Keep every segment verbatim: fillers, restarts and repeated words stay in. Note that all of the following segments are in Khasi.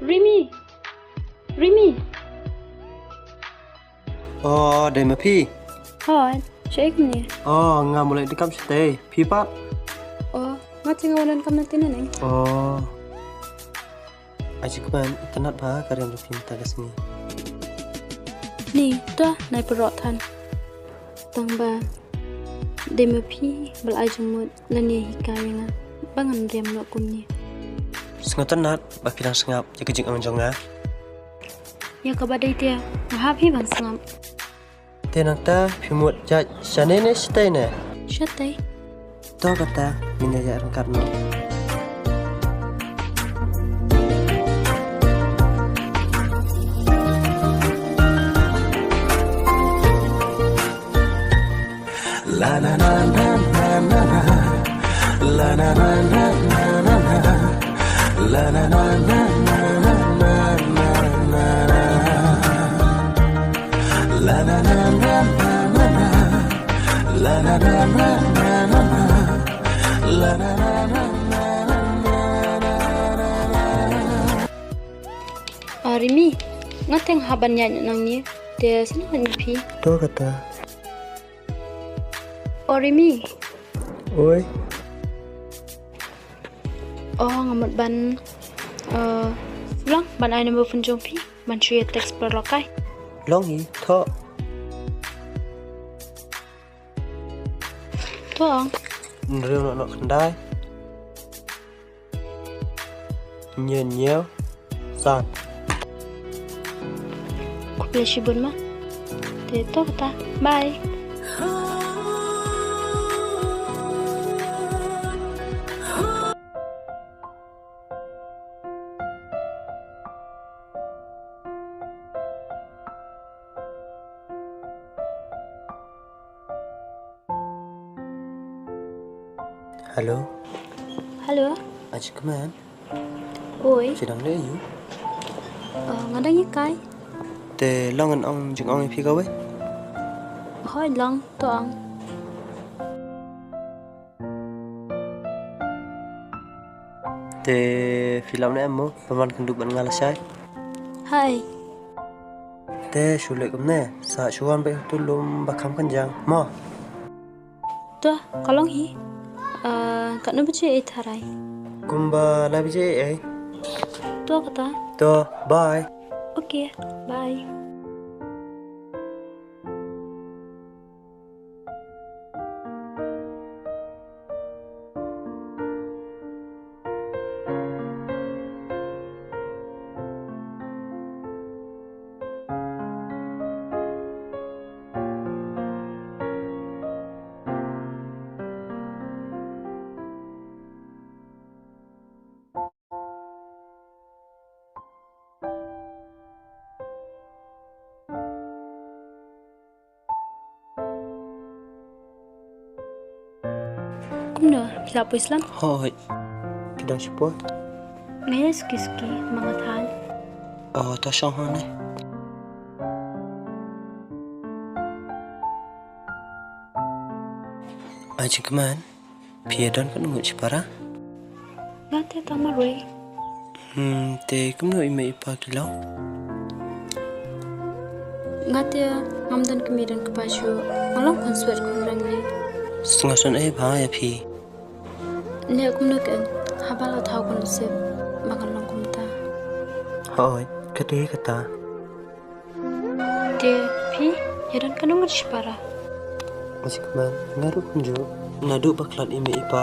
Rimi. Rimi. Oh, dei ma phi? Hooid, shaei kumne? Oh, nga mut leit da kap shatei. Phi pat? Oh, nga te nga wan da kap na te nangne. Oh. Ai jingkmen, itynnad bha ka riam jong phi mynta ka sngi. Ni, to, nai pyrshah than. Tang ba dei ma phi ba la ai jingmut lane hikai ïa nga ba ngan riam noh kumne. Sngewtynnad ba phi dang sngap ïa ka jingong jong nga. Ïa kaba dei te, nga hap hi ban sngap. Te nangta phi mut jait shane ne shatei ne? Shatei. To kata, ngin ïa ïaid ryngkat noh. Ah, Rimi, nga te nga hap ban ïaid nangne, te sa nang ïa phi. To kata. Oh, Rimi. Oi. Oh, nga mut ban, eh, long ban ai number phone jong phi ban shu ïa text paralok kai. Long hi, to. To ong. Hynriew, noh, noh, khyndai. Hynñiew, hynñiew, san. Khublei shibun ma. Te to kata. Bye. Hello. Hello. Ai jingkmen. Oi. Phi dang leh aiu? Oh, nga dang ïa kai. Te long ngan ong jingong ïa phi kawei? Hooid long, to ong. Te phi lap ne em mo, phi wan kynduh bad nga lashai? Hai. Te shu leh kumne, sa shu wan beit ha u lum ba kham kynjang mo. To, ka long hi. Ah, katno baje ei tharai? Kumba lai baje ei. To kata. To, bye. Okay, bye. Kumno, phi la poi slem? Hooid. Phi dang shipor? Nga ïa suki suki, ma nga than. Oh, to shong hangne. Ai jingkmen. Phi ïa don katno ngut shipara? Nga te tang marwei. Hmm, te kumno i mei i pa ki long? Nga te ngam don kmie don kpa shuh. Nga long khun swet khun rangli. Sngewsynei bha ïa phi. Leh kumno kein, haba la thaw khun sep ba ngan long kumta. Hooid, kata hi kata. Te phi ïa don katno ngut shipara? Ai jingkmen, nga ruh kumjuh. Naduh ba khlad i mei i pa,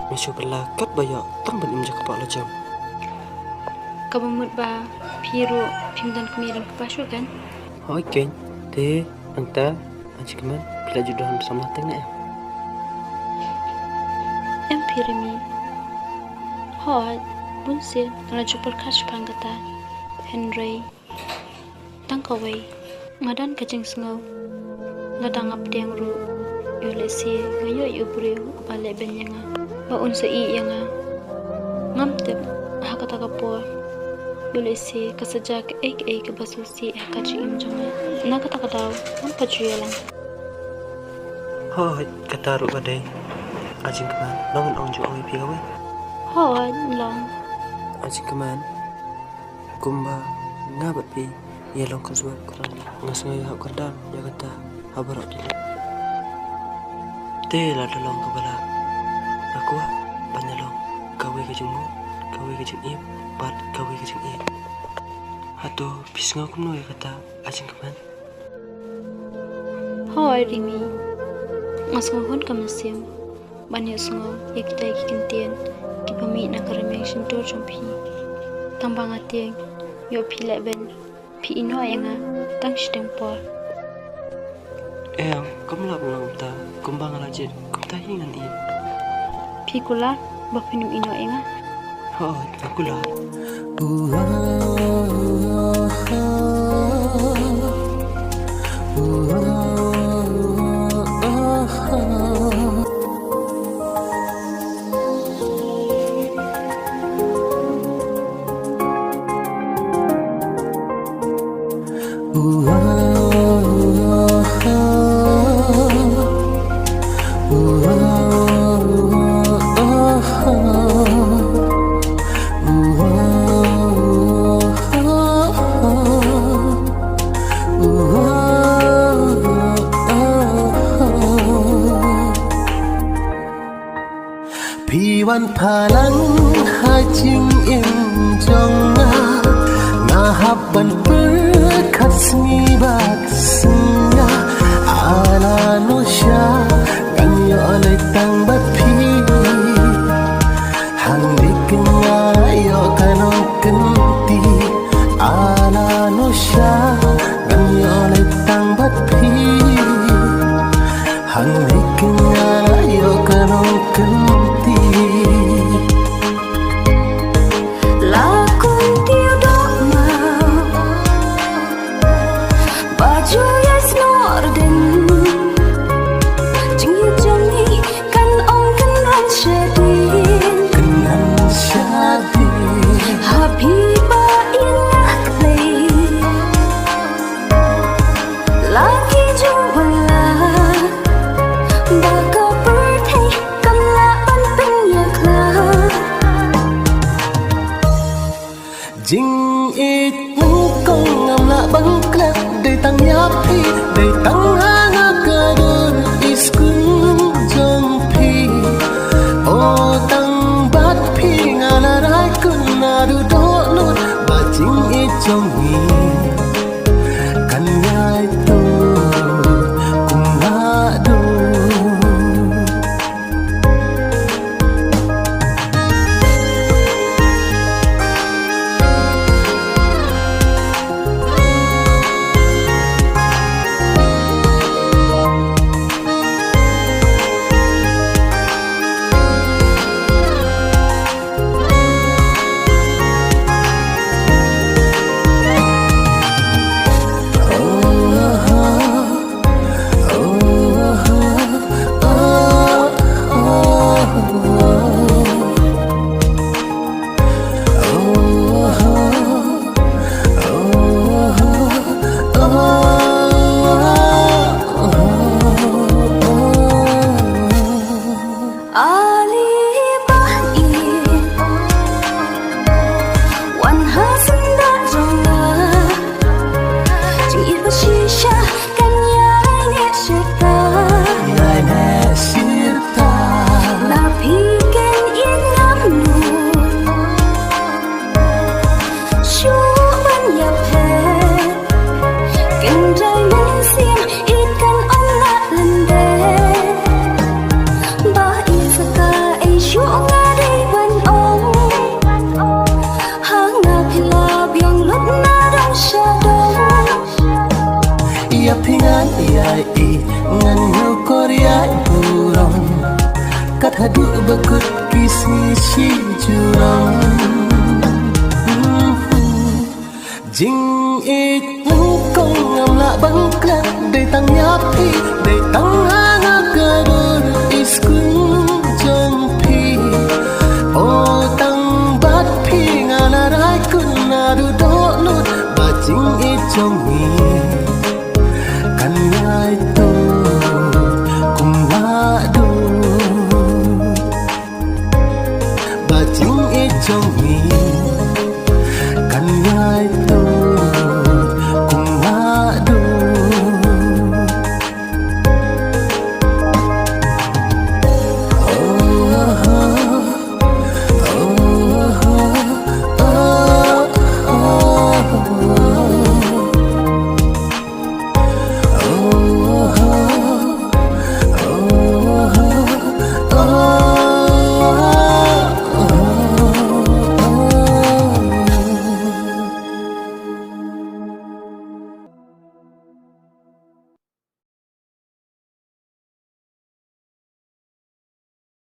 nga shu bylla katba ïoh tang ban im ja ka pop la jong. Kaba mut ba phi ruh phim don kmie don kpa shuh kein? Hooid kein. Te nangta, ai jingkmen, phi la ju don samla teng ne em? Em phi Rimi. Hooid, bun sien nga la ju pyrkhat shaphang kata. Hynrei tang kawei, nga don ka jingsngew lada nga pdiang ruh, ïoh lehse nga ïoh ïa u briew uba leh beiñ ïa nga, ba un sa ïeh ïa nga. Ngam tip ha kata ka por ïoh lehse ka sa jia kaei kaei kaba sngewsih ha ka jingim jong nga. Na kata ka daw ngam pat ju ïalam. Hooid, kata ruh ka dei. Ai jingkmen, long ngan ong jingong ïa phi kawei? Hooid, long. Ai jingkmen. Kumba nga bad phi ngi long ka jubab kren, nga sngew ïa hap kyrdan ïa kata ha baroh ki lynti. Te lada long kaba lah, nga kwah ban ïa long kawei ka jingmut, kawei ka jingim bad kawei ka jingïeit. Hato phi sngew kumno ïa kata, a jingkmen? Hooid Rimi, nga sngewhun ka mynsiem ban ïohsngew ïa kita ki kyntien kiba mih na ka rynïeng shyntur jong phi. Tang ba nga tieng ïoh phi leh beiñ, phi ïehnoh ïa nga tang shiteng por. Em, kam lah ban long kumta, kumba nga la jied kumta hi ngan im. Phi kular ba phin ym ïehnoh ïa nga? Hooid, nga kular. Phi wan phalang ha jingim jong nga, nga hap ban pyrkhat sngi bad sngi. Ala nusha ngan ïoh leit tang bad phi. Hangne kynja ïoh ka nongkynti. Ala nusha ngan ïoh leit tang bad phi. Hangne kynja ïoh ka nongkynti. La khun tiew dohnud ba ju ïasnoh rdin. Jingïeit jong ngi kan ong kynran shadien. Kynran shadien. Ha phi ba ïeit nga khlei. La ki ju wan lah ba ka pyrthei kam lah ban pynïakhlad. Jingïeit nyngkong ngam lah ban klet, dei tang ïa phi, dei tang ha nga ka dur i skul jong phi. O tang bad phi nga la rai khun naduh dohnud, ba jingïeit jong ngi kan ïai tuh kum naduh. Ali bah ïeit, wan ha syndah jong nga. Jingïeit ba shisha kan ïai neh shirta. Ïai neh shirta. Na phi kan ïeit ngam nud. Shuh ban ïapher. Kynjai mynsiem ïeit kan ong la lyndet. Ba ïeit sa kaei shuh nga dei ban ong. Ha nga phi la biang lut na dong sha dong. Ïa phi ngan ïai ïeit, ngan ïakor ïai burom. Kat haduh ba kut ki sngi shi jurong. Jingïeit nyngkong ngam lah ban klet, dei tang ïa phi, dei tang ha nga ka dur i skul jong phi. O tang bad phi nga la rai khun naduh dohnud, ba jingïeit jong ngi kan ïai tuh kum naduh. Ba jingïeit jong ngi